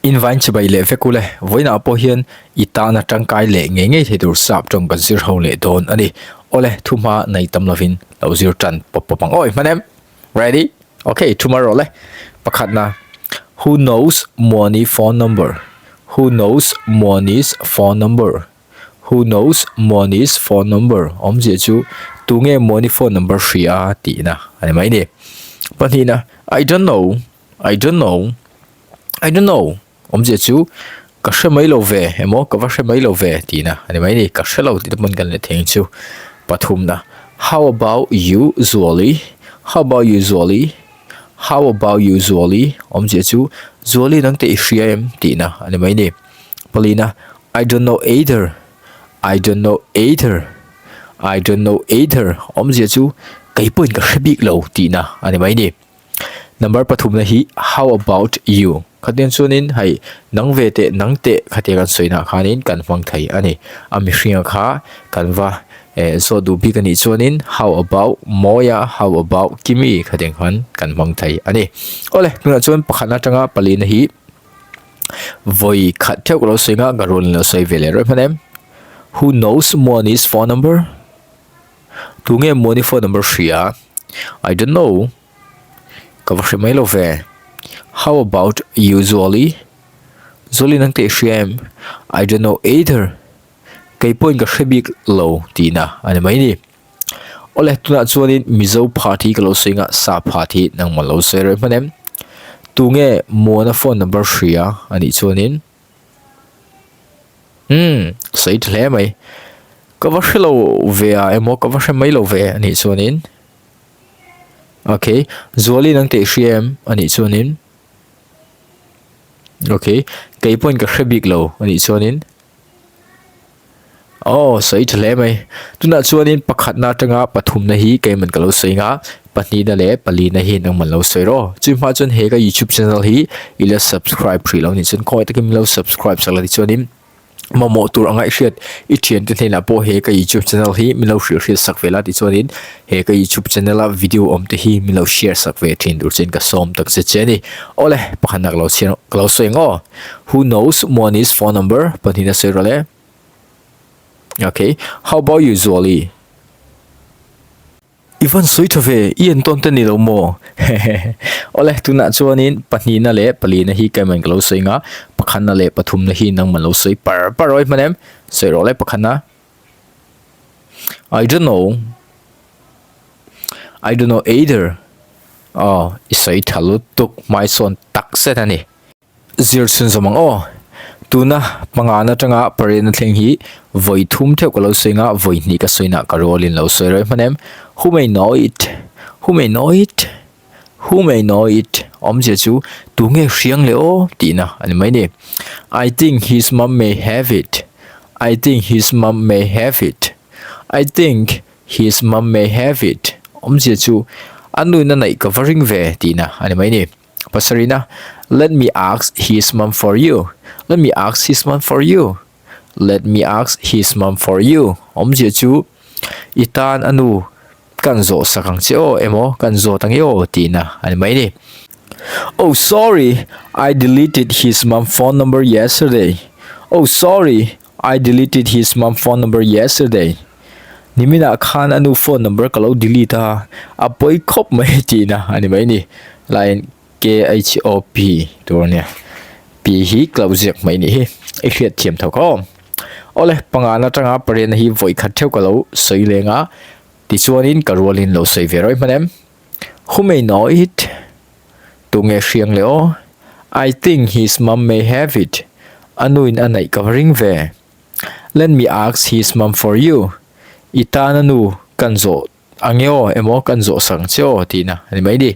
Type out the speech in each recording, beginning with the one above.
Invain chibai leh vek ule, vawiinah pawh hian i tana tangkai leh ngei ngei thei tur sap tawng kan zir ho leh dawn a ni. Awle, thuhma nei tam lovin lo zir tan pawp pawp ang awi hman em? Ready? Ok, thuma rawh le. Pakhatna, Who knows Muani phone number? Who knows Muani's phone number? Who knows Muani's phone number? Awmzia chu tunge Muani phone number hria tihna a ni mai ni. Pahnihna, I don't know, I don't know, I don't know. Awmzia chu ka hre mai lo ve emaw ka va hre mai lo ve tihna a ni mai ni. Ka hre lo tih te pawn kan let thei ang chu. Pathumna, How about you Zuali? How about you Zuali? How about you Zuali? Awmzia chu Zuali nang te i hria em tihna a ni mai ni. Palina, I don't know either, I don't know either, I don't know either. Awmzia chu kei pawhin ka hre bik lo tihna a ni mai ni. Number pathumna hi how about you khatiang chuanin hei nang ve teh nang teh khatiang kan sawina khanin kan hmang thei a ni. A mihringa kha kan va eh zawh duh bik a nih chuanin how about Mawia how about Kimi khatiang khan kan hmang thei a ni. Awle tunah chuan pakhat atanga palina hi vawi khat theuh ka lo sawi nga ka rualin lo sawi ve leh rawih hman em. Who knows Muani's phone number? Tunge Muani phone number hria? I don't know. Ka va hre mai lo ve. How about you Zuali? Zuali nang teh hria em? I don't know either. Kei pawhin ka hre bik lo tihna a ni mai ni. Awle tunah chuanin Mizo phat hi ka lo sawi nga sa phat hi nangmah lo sawi reng hman em? Tunge Muana phone number hria a nih chuanin? Umm sawi tha hle mai. Ka va hre lo ve a emaw ka va hre mai lo ve a nih chuanin okay Zuali nang teh hria em a nih chuanin okay kei pawhin ka hre bik lo a nih chuanin aw sawi tha hle mai. Tunah chuanin pakhatna atanga pathumna hi keiman ka lo sawi anga pahnihna leh palina hi nangman lo sawi rawh. Chu hma chuan he ka youtube channel hi i la subscribe hrih lo nih chuan khawngaih takin min lo subscribe sak la tichuanin mamawh tur anga i hriat i thiante hnenah pawh he ka youtube channel hi min lo hrilh hriat sak ve la tichuanin he ka youtube channel a video awm te hi min lo share sak ve thin tur chuan ka sawm tak che che a ni. Awle pakhatna ka lo chhiar ka lo sawi ang aw. Who knows Muani's phone number pahnihna sawi rawh le. Okay, how about you Zuali? I van sawi tha ve, i en tawn te ni lo maw? Hehehe. Awle, tunah chuanin pahnihna leh palina hi kaiman ka lo sawi nga, pakhatna leh pathumna hi nangman lo sawi par par awih hman em? Sawi rawh le pakhatna. I don't know. I don't know either. Aw, i sawi tha lutuk hmaisawn tak zet a ni. Zir chhun zawm ang aw. Tuna pangan atanga pariatna thleng hi vawi thum theuh ka lo sawi nga, vawi hnih ka sawi nah ka rualin lo sawi reng hman em. Who may know it? Who may know it? Who may know it? Awmzia chu tunge hriang leh aw tihna a ni mai ni. I think his mum may have it. I think his mum may have it. I think his mum may have it. Awmzia chu a nuina neih ka va ring ve tihna a ni mai ni. Pasarina, Let me ask his mom for you. Let me ask his mom for you. Let me ask his mom for you. Awmzia chu i tan a nu kan zawh sak ang che aw emaw kan zawt ang e aw tihna a ni mai ni. Oh sorry, I deleted his mom phone number yesterday. Oh sorry, I deleted his mom phone number yesterday. Niminah khan a nu phone number ka lo delete a, a pawi khawp mai tihna a ni mai ni. Laiin KHOP tur a nia. P hi ka lo ziak mai nih hi. I hriat thiam tho kha aw. Awle, pangana atanga pariatna hi vawi khat theuh ka lo sawi leng a, tichuanin ka rualin lo sawi ve rawih hman em. Who may know it? Tunge hriang leh aw? I think his mum may have it. A nuin a neih ka va ring ve. Let me ask his mum for you. I tan a nu kan zawh ang e aw emaw kan zawh sak ang che aw tihna a ni mai ni.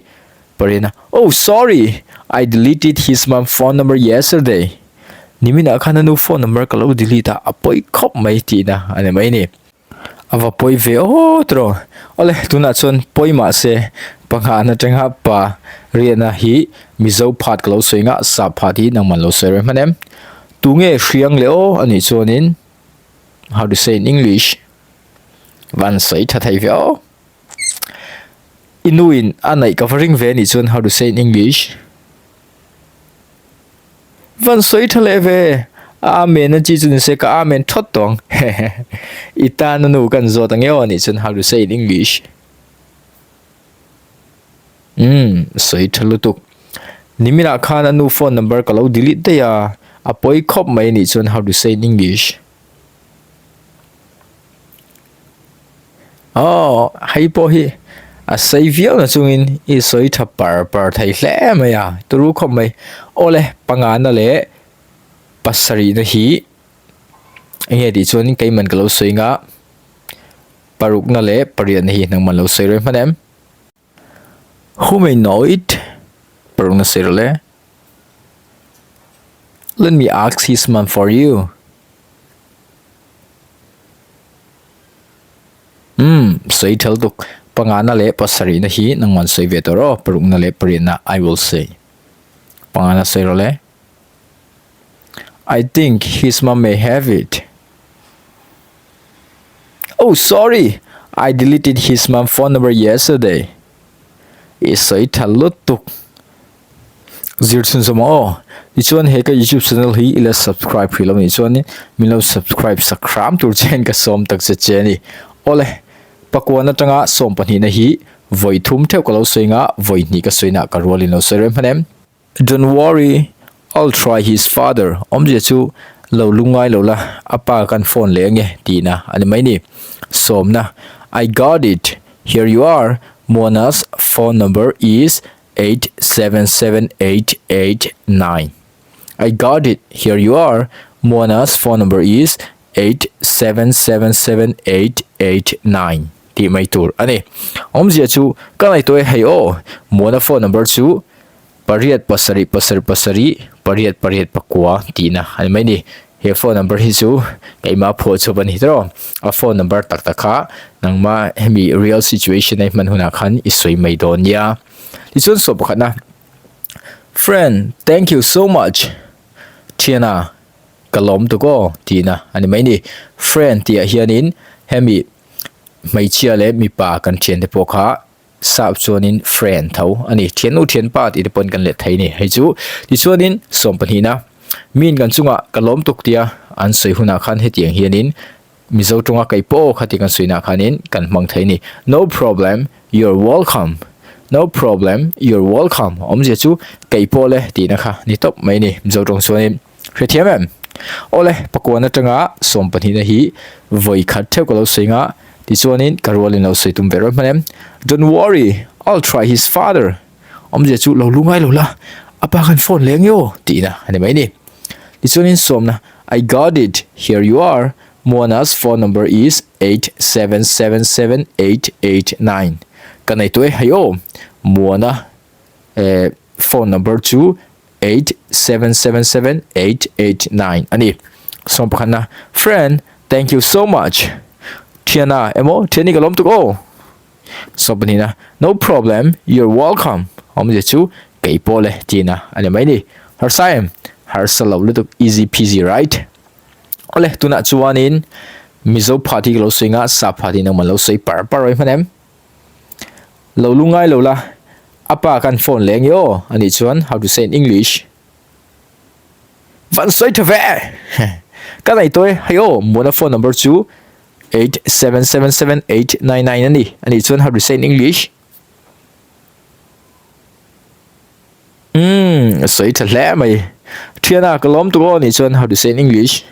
Parina, Oh sorry! I deleted his mum phone number yesterday. Niminah khan a nu phone number ka lo delete a, a pawi khawp mai tihna a ni mai ni. A va pawi ve aw tawh. Awle tunah chuan pawi mah se panghahna atanga pa riahna hi Mizo phat ka lo sawi nga sap phat hi nangman lo sawi reng hman em. Tunge hriang leh aw anih chuanin how to say in English van sawi tha thei ve aw. I nuin a neih ka va ring ve anih chuan how to say in English. Van sawi tha leh ve! A amen a chi chu ni se ka amen thawt tawh ang. Hehe. I tan a nu kan zawt ang e aw nih chuan how to say in English. Umm, sawi tha lutuk. Niminah khan a nu phone number ka lo delete daih a, a pawi khawp mai nih chuan how to say in English. Aw, hei pawh hi a sei viau na chungin i sawi tha par par thei hle mai a, turu khawp mai. Awle, pangana leh pasarihna hi enge tih chuan keiman ka lo sawi anga, parukna leh pariatna hi nangman lo sawi reng hman em? Who may know it? Parukna sawi rawh le. Let me ask his mom for you. Umm, sawi thel tuk. Pangana leh pasarihna hi nangman sawi ve tawh rawh, parukna leh pariatna I will say. Pangana sawi rawh le. I think his mom may have it. Oh, sorry! I deleted his mom phone number yesterday. I sawi tha lutuk. Zir chhun zawm ang aw. Tichuan he ka youtube channel hi ila subscribe hrih lo nih chuan min lo subscribe sak hram tur che in ka sawm tak che che a ni. Awle, pakuan atanga sawm pahnihna hi vawi thum theuh ka lo sawi anga vawi hnih ka sawi nah ka rual in lo sawi rem hman em. Don't worry, I'll try his father awmzia chu lo lungngai lo la, a pa kan phone leh ange tihna a ni mai ni. Sawmna, I got it, here you are, Moana's phone number is 877889. I got it, here you are, Moana's phone number is 8777889 tih mai tur a ni. Awmzia chu ka ngaihtuah e hei aw, Moana phone number chu pariat pasarih pasarih pasarih pariat pariat pakua tihna a ni mai ni. He phone number hi chu keimah phuah chhup a ni tawh. A phone number tak tak kha nangmah hemi real situation a i hman hunah khan i sawi mai dawn nia. Tichuan saw pakhatna, Friend, thank you so much. Thiana, ka lawm tuk aw tihna a ni mai ni. Friend tihah hianin hemi hmeichhia leh mipa kan thiante pawh kha Sap chuanin friend tho a ni. Thiannu thianpa tih te pawn kan let thei a ni. Hei chu tichuanin sawm pahnihna miin kan chungah ka lawm tuk tia an sawi hunah khan hetiang hianin Mizo tawnga kei pawh aw kha tih kan sawi nah khanin kan hmang thei a ni. No problem, you're welcome. No problem, you're welcome. Awmzia chu kei pawh le tihna kha ni tawp mai a ni Mizo tawng chuanin. Hrethiam em? Awle, pakuan atanga sawm pahnihna hi vawi khat theuh ka lo sawi nga, tichuanin ka rualin lo sawi tum ve rawih hman em? Don't worry, I'll try his father. Awmzia chu lo lu ngai lo la, a pa khan phone leng i aw tihna a ni mai ni. Tichuanin sawmna, I got it, here you are, Moana's phone number is 8777889. Ka nei tawh e, hei aw, Moana eh phone number chu 8777889 a ni. Sawm pakhatna, Friend, thank you so much. Thiana, emaw, thiani ka lawm tuk aw. Sawm pahnihna, No problem, you're welcome. Awmzia chu kei pawh le tina a ni mai ni. Harsa em? Harsa lo lutuk, easy peasy right? Awle, tunah chuanin Mizo phat hi ka lo sawi nga, Sap phat hi nangman lo sawi par par awih hman em? Lo lu ngai lo la, a pa khan phone leh ange aw, a nih chuan how to say in English? Van sawi tha ve! Ka nei tawh e, hei aw, Mona phone number chu 8777899 a ni, a nih chuan how to say in English? Umm, sawi tha hle mai. Thiana ka lawm tuk aw, a nih chuan how to say in English?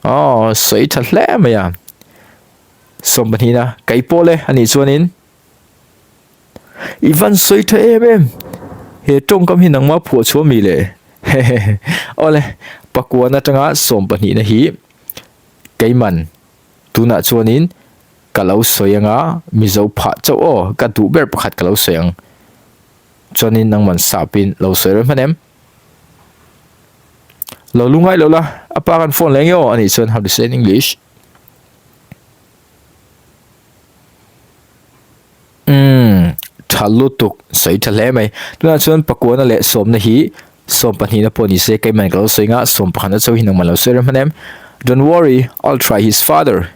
Aw, sawi tha hle mai a. Sawm pahnihna, Kei pawh le a nih chuanin i van sawi tha em em, he tawngkam hi nangmah phuah chhuah mi le? Hehehe Awle, pakuan atanga sawm pahnihna hi keiman tunah chuanin ka lo sawi anga Mizo phah chauh aw, ka duh ber pakhat ka lo sawi ang. Chuanin nangman sapin lo sawi reng hman em? Lo lungai lo la, a pa khan phone leh nge aw a nih chuan how to say in English? Umm tha lutuk sawi tha hle mai tunah chuan pakuana leh sawmna hi sawm pahnihna pawh ni se keimah ka lo sawi nga sawm pakhatna chauh hi nangmah lo sawi rem hman em don't worry I'll try his father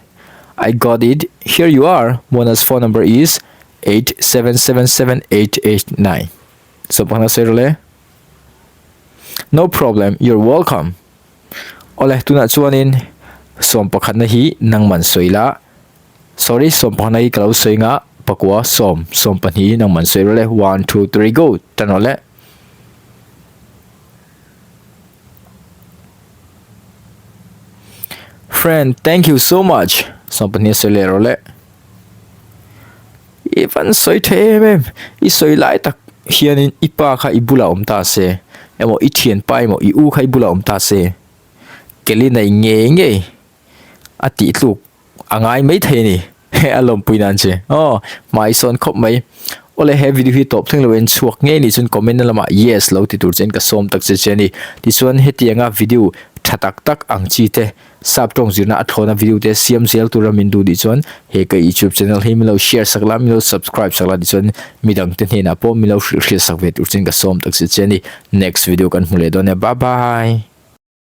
I got it here you are Mona's phone number is 8777889 sawm pakhatna sawi rawh le. No problem, you're welcome. Awle, tunah chuanin sawmpakhatna hi nangman sawi la. Sorry, sawmpakhatna hi ka lo sawi nga, pakua, sawm, sawmpahnih hi nangman sawi rawh le. One, two, three, go! Tan rawh le. Friend, thank you so much. Sawmpahnih a sawi leh rawh le. I van sawi thei em em, i sawi lai tak hianin i pa kha i bulah awm ta se, emaw i thianpa emaw i u kha i bulah awm ta se, Kelly nei ngei ngei a tih tluk a ngai mai thei a ni, he a lawmpui nan che aw hmai sawn khawp mai. Awle he video hi tawp thleng lo en chhuak ngei ni chuan comment na lamah yes lo ti tur che in ka sawm tak che che a ni. Tichuan hetianga video tha tak tak ang chi te Sap tawng zirna a thlawna video te siam zel tura min duh nih chuan he ka youtube channel hi min lo share sak la, min lo subscribe sak la tichuan midang te hnenah pawh min lo hrilh hriat sak ve tur chuan ka sawm tak che che a ni. Next video kan hmu leh dawn e, bye bye.